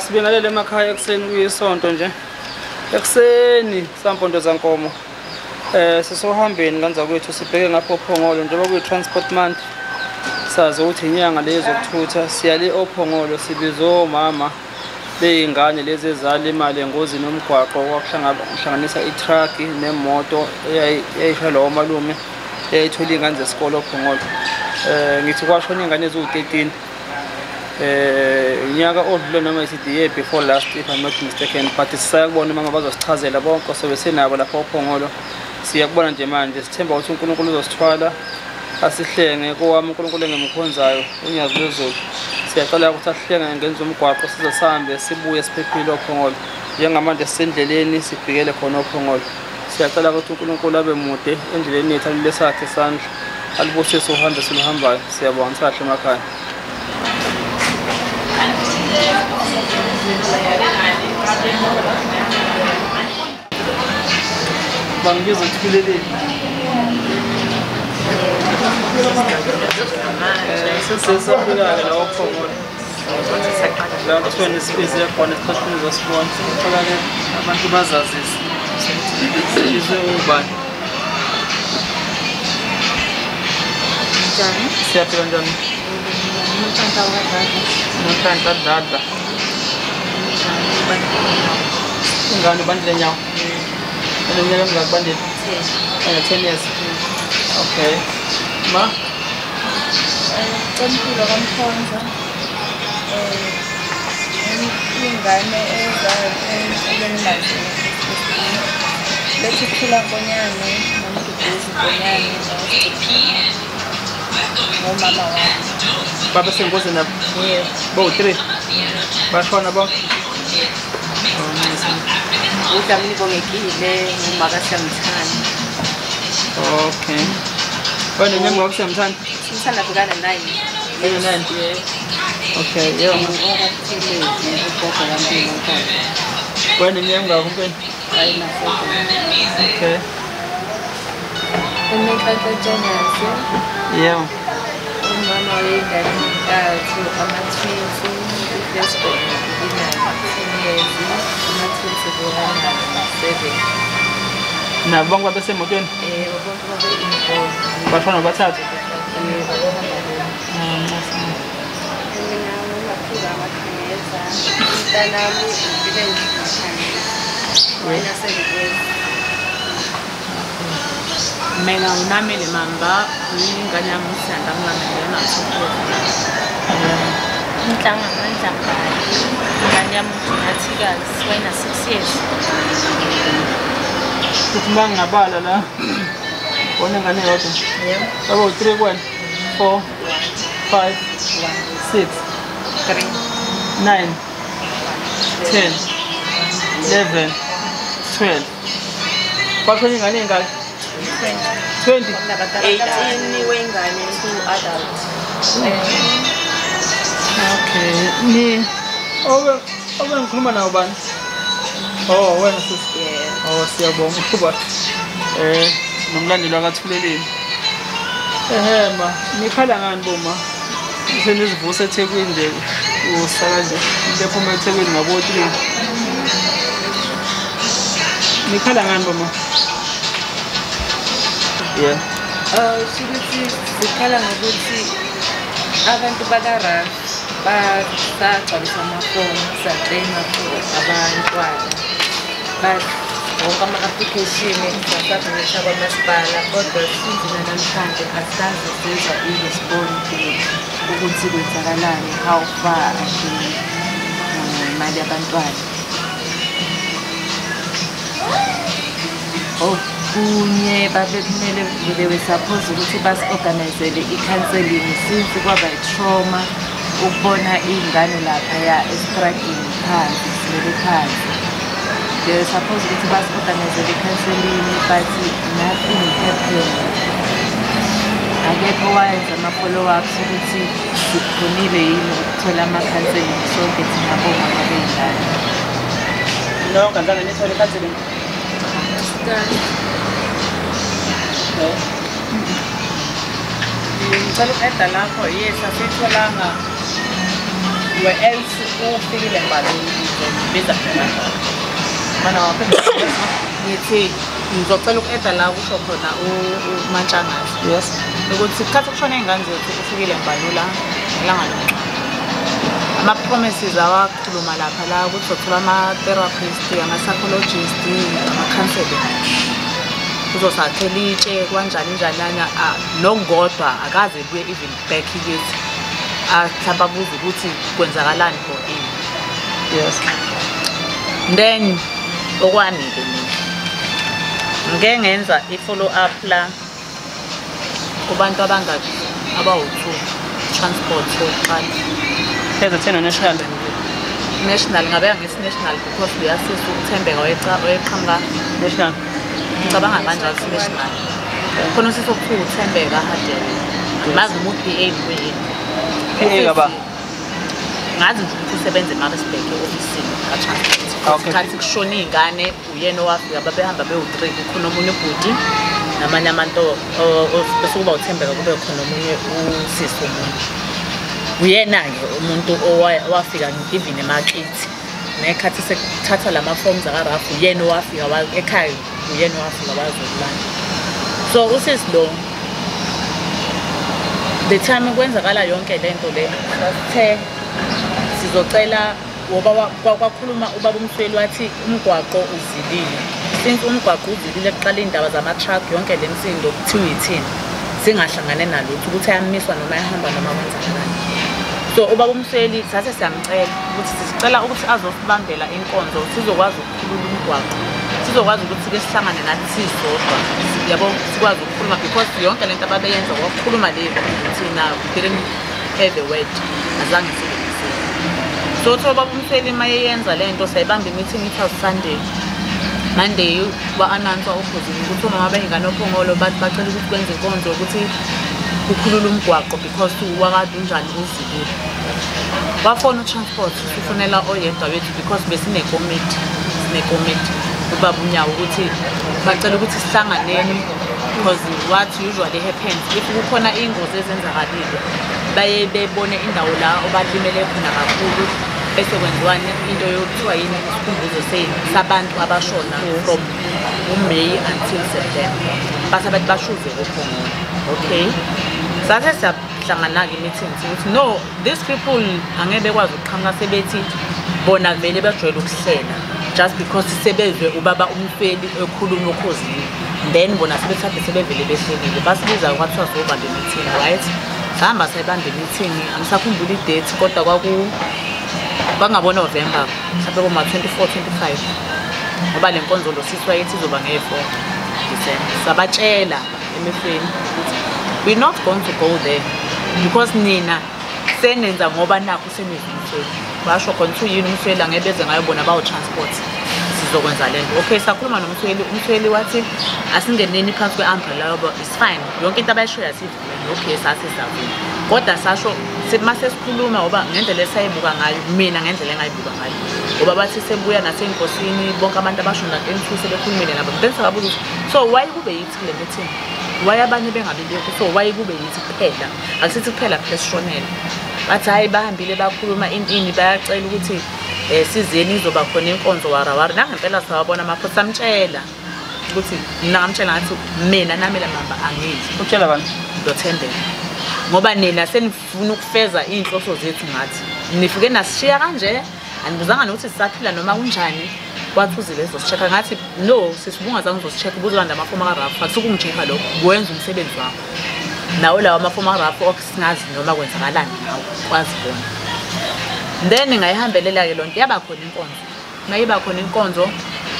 Sibingelele emakhaya ekuseni kuyisonto nje. Ekuseni sampondo zankomo. Sisohambeni kanzakwethu sibheke ngapha oPhongolo njengoba kuyi transport month. Sazi ukuthi inyanga lezi zokuthutha siyale oPhongolo sibizo omama beyingane lezi ezala imali engozini yomgwaqo kwakuhlanganisa i-truck nemoto eyayishayelwa lo malume eyayithola ingane zesikole oPhongolo. Ngithi kwashona ingane eziwu-13 unyaka odlule noma isithi year before last if I'm not mistaken, but sisayakubona mama bazosichazela bonke sobe senabo lapha oPhongolo. Siyakubona nje manje sithemba ukuthi uNkulunkulu uzosithwala asihlenge kowami uNkulunkulu engemkhonzayo unyazi lwezulu. Siyacela ukuthi asihlenge ngenza umgwaqo size sihambe sibuye siphephile oPhongolo. Njengamanje sisendleleni sibhekele khona oPhongolo. Siyacela ukuthi uNkulunkulu abe mude endleleni yethu alule sakhe isandla alibusise uhambe siluhambayo. Siyabonga sahle emakhaya. Bangibiza Thuleleni. Sesafika-ke la oPhongolo. La kuthiwa nesibize khona esikhathini uzosibona. Sicela-ke abantu bazazise sibizwe ubani. Njani? Siyaphila njani? Nonhlanhla kaDladla. Nonhlanhla Dladla. Ingane ubandile nyawo? Eneminyaka emingaki bandile? 10 years. Okay. Ma? Cempilo kaMkhonza. Ingane ebenazo lethi Thula Nkonyane noMduduzi Nkonyane nomama wami. Baba sengozini nabo? Yebo. Bowu-3? Bashona bonke? UDlamini Bongekile ngumaka Siyamthanda. Okay. Wena nami ngokusiyamthanda? Simthanda fikana 9. 9. Okay, yebo. Ngokuthelezi ugogo kaMpilo Nkomo. Wena nami ngokumpeni? Hayi na-7. Okay. Unenhlanhla Tshangase. Yebo. Umama wey'ngane ezintathu, ama-twins, i-first born ina-10 years, ama-twins bekana-7. Nabo bonke babesemotweni? Yebo, bonke babe-involved. Bashona bobathathu? Yebo, bahamba bonke. Mina nguMaphila Makhanyeza, umntanami uMpilenhle Makhanyeza, wayena-7 years. Mina uNamele Mamba, ingane yami uSiyanda Mlamela na-2 years. Inhlanga Mandla Mbali, ingane yami uJunathikazi wayena-6 years. Futhi uma ngingabala la, bona ingane eyodwa. Yebo. Baba u-3 kuwena? 4, 5, 6, 3, 9, 10, 11, 12. Kwashona ingane ey'ngaki? 20. 18 wengane, 2 adult. Okay. Ni obe ngikhuluma nawo bani? Oh, wena sisi. Yeah. Oh, siyabonga ukuba nomlandeli wakaThuleleni. Ehhe ma, nikhala ngani boma? Senizivusa eThekwini nje usaka nje into ephuma eThekwini ngabo 3. Nikhala ngani boma? Yeah. Shukuthi sikhala ngokuthi abantu baka-RAF basagcwalisa amafomu saclaima for abantwana. But wonke ama-application sasabhalisha kwamasipala kodwa sinzima namhlanje asikaze sezwa i-response ukuthi kwenzakalani, how far imali yabantwana. Okunye babekumele they were supposed ukuthi basi-organizele i-counseling since kwaba i-trauma ukubona iy'ngane laphaya estradini phansi zilele phansi. They were supposed ukuthi basi-organizele i-counseling but nothing happened. Akekho owayenza ama-follow-ups ukuthi sikhonile yini ukuthola ama-counseling sonke thina bomama bey'ngane. Nonke azange nithole i-counseling? Ngicela uku-eda lapho, yes, asiyitholanga Where else ufikile Mbalula biza phela. Mana ngithi ngizocela uku-eda la kusho khona uMantshangazi. Yes. Ukuthi isikhathi kushona iy'ngane zethu ufikile Mbalula ngelanga lomngcwabo. Ama-promises awakhuluma lapha la ukuthi uzothola ama-therapist, ama-psychologist, ama-counseling. Uzosakhela itshe kanjani njani nokukodwa akaze ebuye even back kithi. Mhlawumbe abuze ukuthi kwenzakalani for ini. Yes. Then okwami-ke mina ngike ngenza i-follow up la kubantu abangaki abawu-2 transport wokuqala. KZN national. National ngabeka ngithi national because uyasisa ukuthembeka wayeqhamuka national. Ngicabanga kanjalo ukuthi national. Khona usisi okuthiwa uThembeka Hadebe. Angimazi noma u-PA kuyini. PA kaba? Ngazi nje ukuthi usebenza eMaritzburg e-ofisini ka-transport. Isikhathi kushona iy'ngane uyena owafika babehamba bewu-3 kukhona omunye ubhuti namanye abantu bese kuba uThembeka kube khona omunye usisi omunye. Uyena-ke umuntu owafika even emakithi. Nekhathi sekuthathwa lama-forms aka-RAF uyena owafika ekhaya uyena owafika wazokulanda. So usisi lo the time kwenzakala yonke lento le sasithe sizocela ngoba kwakhuluma ubaba uMsweli wathi umgwaqo uzilile. Since umgwaqo uzilile kuqala indaba zama-truck yonke le msindo kuthiwa ithini singahlangane nalutho ukuthi ayamiswa noma ayahamba noma kwenzakalani. So ubaba uMsweli sase siyamcela ukuthi sicela ukuthi azosibambela inkonzo sizokwazi ukukhulula umgwaqo. Sizokwazi ukuthi ke sihlangane nathi sisodwa yabo sikwazi ukukhuluma because yonke lento ababeyenza kwakukhuluma le thina we didn't have a word azange sibe. So ubaba uMsweli mayeyenza lento sayibamba i-meeting it was Sunday. Monday wa-announce ophuzile ukuthi omama beyingane oPhongolo bathi bacela ukuthi kwenze inkonzo ukuthi kukhulule umgwaqo because wakade unjani uzilile. Wafona u-transport ufonela oyedwa wethu because besinekomiti sinekomiti ubaba uNyawo ukuthi bacela ukuthi sihlanganeni because what usually happens if kukhona ingozi ezenzakalile baye bebone indawo la obalimele khona kakhulu bese kwenziwani into yokuthiwa yini isikhumbuzo sabantu abashona from uMay until September base bathi bashuze koPhongolo. Okay, sase siyahlangana-ke i-meetings ukuthi no these people angeke bekwazi ukuqhamuka sebethi bona vele bajwayele ukuhlela just because sebezwe ubaba uMsweli ekhuluma okhozini then bona sebethathe sebevele behlelile basibiza kwathiwa sobamba i-meeting right. Sahamba sayibamba i-meeting angisakhumbuli i-date kodwa kwangabo November mhlawumbe koma 24 25 ngoba le nkonzo lo sisi wayethi izoba nge-4 December. Sabatshela emehlweni ukuthi we're not going to go there because nina senenza ngoba nakho senizwe uMsweli. Basho khona ukuthi yini uMsweli angeke beze ngayo bona bawo-transport sizokwenza lento. Okay, sakhuluma noMsweli, uMsweli wathi asingeneni phansi kwe-umbrella yabo it's fine yonke into abayishoyo asivumele. Okay, sase savuma kodwa sasho mase sikhuluma ngoba ngendlela esayibuka ngayo mina ngendlela engayibuka ngayo ngoba bathi sebuya nasenkosini bonke abantu abashona N2 sebekhulumile nabo then sababuza ukuthi so why kube yithi kule meeting why abanye bengabibikho so why kube yithi kuphela akusithi kuphela phela sishonele. Bathi hayi bahambile bakhuluma ini bayacela ukuthi sizeni izoba khona inkonzo warawara nangempela sawabona amaphosa samtshela ukuthi mina ngamtshela ngathi mina nami la mamba angizi utshela abantu ndothembeka ngoba nina senifuna ukufeza iy'nhloso zethu ngathi nifike nasishiya kanje anibuzanga nokuthi sisaphila noma kunjani. Wathi uzile ezosichecka ngathi no sisibungazange uzosi-check-a ubuzolanda amafomu aka-RAF akusukungi-check-a lokho wenza umsebenzi wakho nawo lawo amafomu aka-RAF okusingazi noma kwenzakalani ngawo kwazi bona. Then ngayihambelela-ke loo nto yaba khona inkonzo mayiba khona inkonzo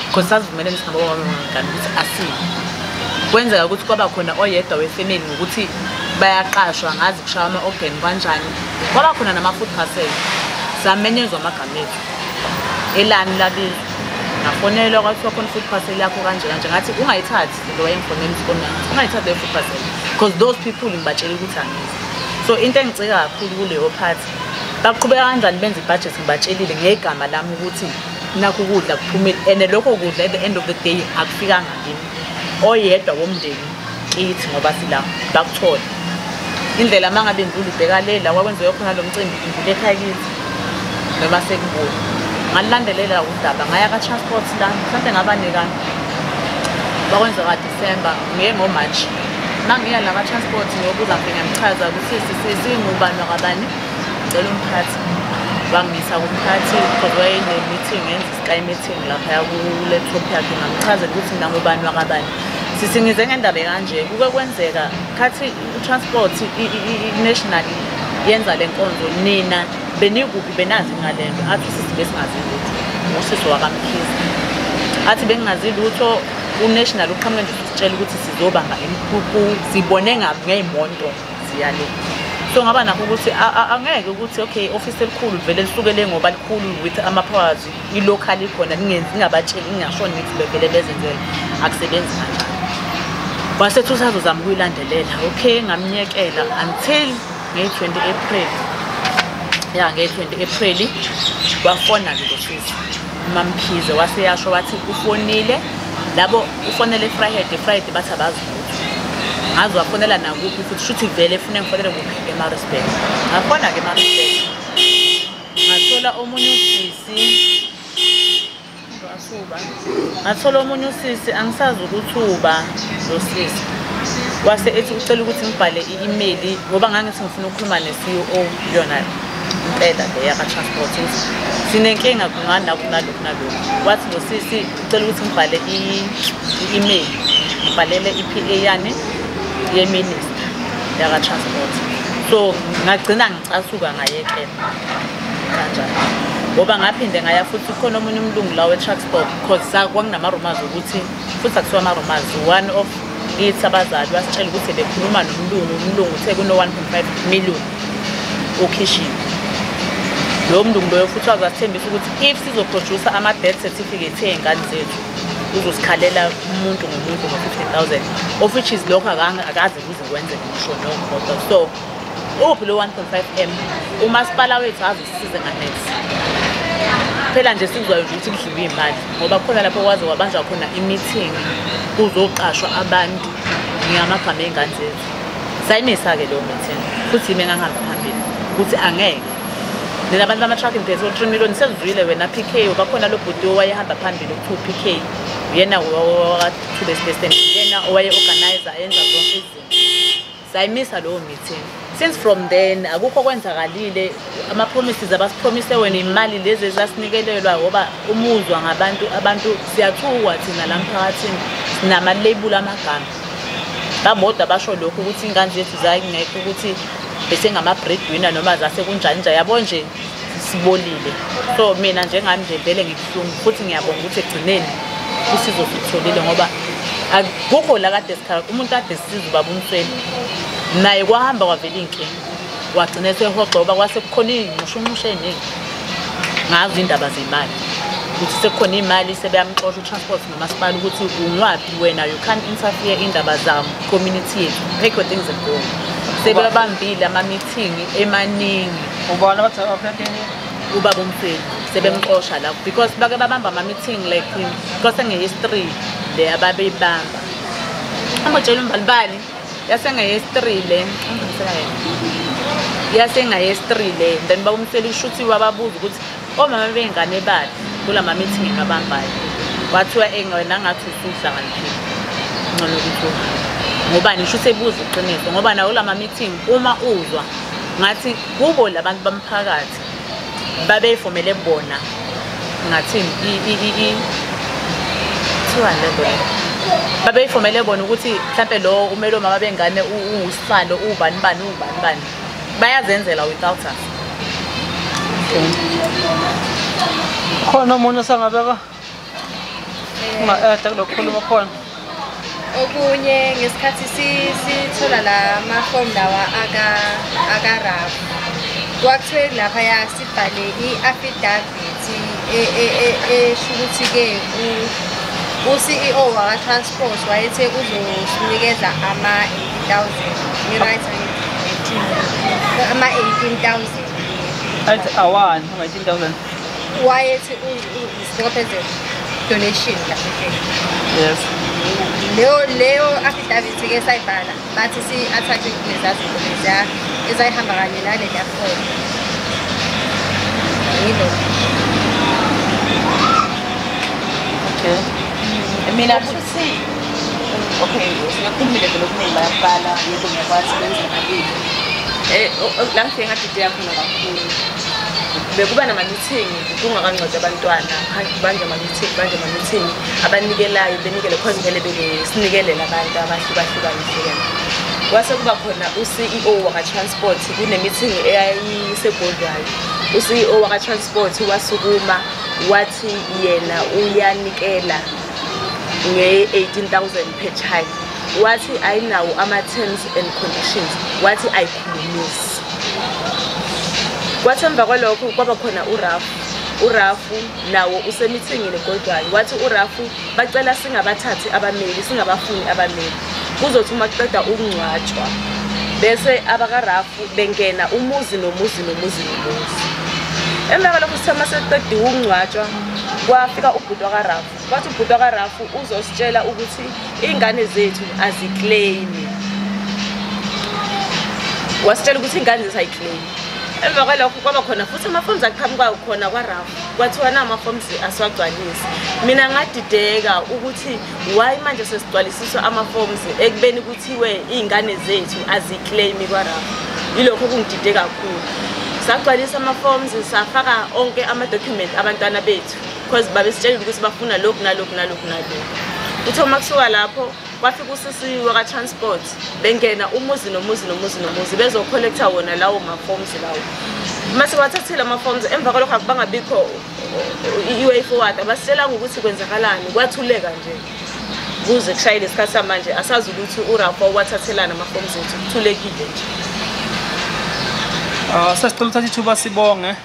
because sasivumelene singabobamangane ukuthi asiyi kwenzeka ukuthi kwaba khona oyedwa wefemeli ngokuthi bayaqashwa ngazi kushaya ama-organ kanjani kwaba khona nama-food parcel samenyezwa amagama ethu elami labizwa ngafonelwa kwathiwa khona i-food parcel yakho kanje kanje ngathi ungayithathi lo wayengifonela isifonela ungayithathi leyo food parcel because those people ngibatshela ukuthi angizi. So into engicika kakhulu kuleyo part baqhubeka kanjani benza i-budget ngibatshelile ngegama lami ukuthi nakho ukudla kuphumile and lokho kudla at the end of the day akufikanga kimi oyedwa womndeni kithi ngoba sila bakuthola indlela mangabe indlula ibheka le la kwakwenziwe khona lo mcimbi indlula ekhaya kithi Noma sekubuya ngalandelela udaba ngaya ka transport la mhlawumbe ngabanikana bakwenza ka December ngiye ngo March mangiya la ka transport ngiyobuza ngifike ngiyamchaza ukuthi sisi ngubani wakabani ngicela umphathi wangisa kumphathi because wayene meeting enza sky meeting lapha ku laptop yakhe ngamchazela ukuthi mina ngubani wakabani sisi ngize ngendaba kanje kuke kwenzeka khathi u-transport i-national yenza lenkonzo nina benikuphi benazi ngalento athi sisi besingazi lutho ngosisi wakaMkhize athi bengingazi lutho uNational uqhamuke nje usitshela ukuthi sizobamba imikhukhu sibone ngey'moto ziyale so ngaba nakho ukuthi angeke ukuthi okay office elikhulu vele lisukele ngoba likhulu with ama-powers i-local ikhona ningabatsheli ningashoni nithi bevele bezenzele akusebenzi kanjalo wasethi usazozama ukuyilandelela okay ngamnyekela until ngeyi-20 April ya ngeyi-20 April wafona-ke lo sisi uMaMkhize waseyasho wathi ufonile labo ufonele Friday bathi abazi lutho ngaze wafonela nakuphi futhi shuthi vele efuna ngifonele kuphi eMaritzburg ngafona-ke eMaritzburg ngathola omunye usisi ngathola omunye usisi angisazi ukuthi uba lo sisi wase ethi ucela ukuthi ngibhale i-email ngoba ngangithi ngifuna ukukhuluma ne-CEO yona impela le yaka-transport sinenkinga kunganakho nalokhu nalokhu wathi lo sisi ucela ukuthi ngibhale i-email ngibhalele i-PA yani ye-minister yaka-transport so ngagcina ngicasuka ngayekela kanjalo ngoba ngaphinde ngaya futhi khona omunye umlungu la we-truck stop because kwakunama-rumors ukuthi futhi akusiwa ama-rumors one of kithi abazali wasitshela ukuthi bekhuluma nomlungu umlungu uthe kuno-1.5 million okhishiwe lowo mlungu loyo futhi waze wasithembisa ukuthi if sizoproduce ama-death certificate ey'ngane zethu uzosikhalela umuntu ngomuntu ngo-50 000 of which is lokho akaze kuze kwenzeke ngisho nokodwa so uphi lo 1.5 m umasipala wethu aze sisize nga-next phela nje sikuzwayo nje ukuthi kudliwe iy'mali ngoba khona lapho kwaze kwabanjwa khona i-meeting kuzoqashwa abantu ngamagama ey'ngane zethu sayimisa-ke leyo meeting futhi yimi engangihamba phambili ukuthi angeke nina abantu bama-truck niphethe o-3 million sezizwile wena PK bakhona lo bhuti owayehamba phambili okuthiwa u-PK uyena waka-2 yena owaye-organizer enza zonke izinto sayimisa leyo meeting since from then akukho kwenzakalile ama-promises abasipromise wena imali lezi ezasinikelelwa ngoba umuzwa ngabantu abantu siyathukwa thina la mphakathini sinama-label amagama babodwa basho lokhu ukuthi iy'ngane zethu zayingekho ukuthi besengama-breadwinner noma zase kunjani nje yabo nje sibolile so mina njengami nje vele ngibuhlungu futhi ngiyabonga ukuthi ekugcineni usizo sitholile ngoba akukho la kade sikhala umuntu kade sisiza ubaba uMsweli naye kwahamba kwavela iy'nkinga wagcina esehoxa ngoba kwase kukhona iy'nxushunxushu ey'ningi ngazo iy'ndaba zemali ukuthi sekukhona imali sebeyamxosha u-transport nomasipala ukuthi ungwaphi wena you can't interfere iy'ndaba zam-community yethu take your things and go sebebambile ama-meeting emaningi ubani abathi abaphekhe ubaba uMsweli sebemxosha lapho because bake babamba ama-meeting like because nge-history le ababeyibamba amotshela umbalibali yasengeye-3 le yasengeye-3 le then baba uMsweli ushuthi wababuza ukuthi omama bey'ngane baphi kula ma-meeting engabambayo wathiwa wena ngathi usuhlakaniphile ngcono ukuthi uhambe ngoba nisho usebuza iqiniso ngoba nawo lama meeting uma uzwa ngathi kubo labantu bamphakathi babeyifomele bona ngathini kuthiwani lento le babeyifomele bona ukuthi mhlampe lo umele omama bengane uwusihlalo ubani bani ubani bani bayazenzela without us. Khona omunye osangabeka unga-eda kulokukhuluma khona okunye ngesikhathi sithola la mafomu lawa aka-RAF kwakuthiwe laphaya sibhale i-affidavit esho ukuthi-ke u-CEO waka-transport wayethe uzosinikeza ama-80,000 ngi-right ama-18,000 athi awani ama-18,000 wayethi isibophezelo donation kahle hle. Yes. Leyo affidavit ke sayibhala bathi si-attach kuleza zinto leziya ezayihamba kanye naleliya form. Ngilokho. Okay. Mina futhi okay, singakhulumile vele okuningi bayabhala yebo ngiyakwazi kwenzakalile. La ngifike ngadideka khona kakhulu. Bekuba nama-meeting kungakangcwatshwa abantwana, banje ama-meeting abanikelayo benikele cause vele bebesinikelela abantu abahlukahlukene. Kwase kuba khona u-CEO waka-transport kune-meeting eyayiseGoldwayo. U-CEO waka-transport wasukuma wathi yena uyanikela nge-18,000 per child. Wathi ayinawo ama-terms and conditions, wathi ayikhulumisi. Kwathi emva kwalokho kwaba khona uRafu nawo usemithingini eGoldwayo. Wathi uRafu bacela singabathathi abameli, singabafuni abameli. Kuzothi uma kuqeda ukungcwatshwa bese abakaRafu bengena umuzi nomuzi nomuzi nomuzi. Emva kwalokho sithe uma sekuqediwe ukungcwatshwa kwafika ubhuti wakaRafu. Kwathi ubhuti wakaRafu uzositshela ukuthi iy'ngane zethu aziclaimi. Wasitshela ukuthi iy'ngane zethu ayikleyimi. Emva kwalokho kwaba khona futhi ama-forms aqhamuka khona kwaRafu. Kwathiwa nama-forms asiwagcwalisi. Mina ngadideka ukuthi why manje sesigcwalisiswa ama-forms ekubeni kuthiwe iy'ngane zethu aziclaimi kwaRafu. Yilokho kungidide kakhulu. Sagcwalisa ama-forms safaka onke ama-document abantwana bethu because babesitshelile ukuthi bafuna lokhu nalokhu nalokhu nalokhu. Kuthe uma kusuka lapho kwafika usisi waka-transport bengena umuzi nomuzi nomuzi nomuzi bezocollecta wona lawo ma-forms lawo. Mase wathathile ama-forms emva kwalokho akubangabikho i-way forward, abasitshelanga ukuthi kwenzakalani, kwathuleka nje. Kuze kushayile isikhathi samanje asazi ukuthi uRafa wathathelana ama-forms ethu, kuthulekile nje. Sesicela uthatha ithuba sibonge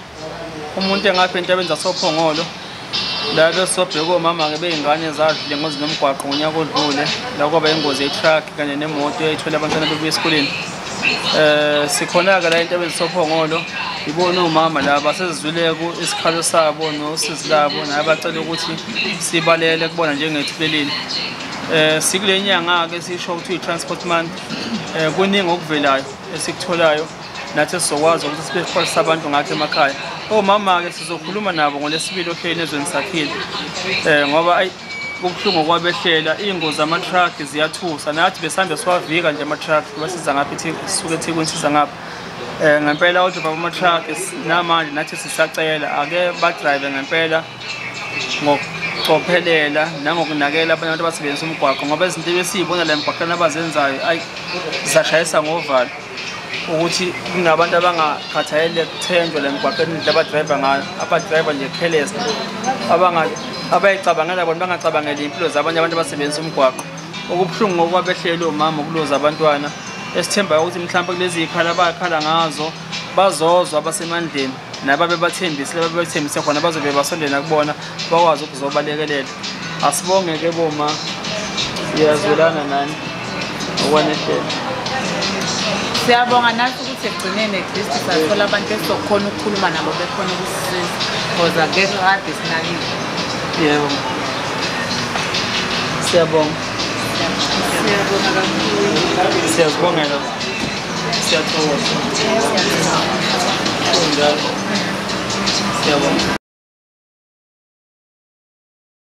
umuntu engapha entabeni zasoPhongolo la besobheka omama-ke bey'ngane zadlule engozini yomgwaqo ngonyaka odlule la kwaba ingozi ye-truck kanye nemoto eyayithwele abantwana bebuya esikoleni. Sikhona-ke la entabeni zasoPhongolo ibona omama laba sesizwile isikhalo sabo nosizi labo nabacela ukuthi sibalele kubona njengethulelile. Sikule nyanga-ke sisho ukuthi i-transport month, kuningi okuvelayo esikutholayo nathi sizokwazi ukuthi sibe siqwashisa abantu ngakho emakhaya. Omama-ke sizokhuluma nabo ngolesibili ohlelweni ezweni sakhile, ngoba ayi kubuhlungu okwabehlela. Iy'ngozi zama-truck ziyathusa, nathi besihambe siwavika nje ama-truck basiza ngapha sisuke eThekwini siza ngapha. Ngempela odrayiva bama-truck namanje nathi sisacela ake badrayive ngempela ngokucophelela nangokunakela abanye abantu abasebenzisa umgwaqo, ngoba izinto ebesiy'bona la emgwaqeni abazenzayo ayi zishayisa ngovalo ukuthi kunabantu abangakhathalele kuthenjwa la emgwaqeni indlela abadrayiva ngayo, abadrayiva nje careless, abayicabangela bona bangacabangeli iy'mpilo zabanye abantu abasebenzisa umgwaqo. Okubuhlungu ngokwabehlele omama ukuloza abantwana, esithembayo ukuthi mhlawumpe kulezi y'khala abakhala ngazo bazozwa abasemandleni nababe bathembisile, babe khona bazobe basondela kubona bakwazi ukuzobalekelela. Asibonge-ke boma, siyazwelana nani okwanehlela. Siyabonga nathi ukuthi ekugcineni at least sathola abantu esizokhona ukukhuluma nabo bekhona ukusisiza because akekho kade sinakile. Yebo. Siyabonga. Siyabonga kakhulu. Siyazibongela. Siyathokoza. Siyabonga.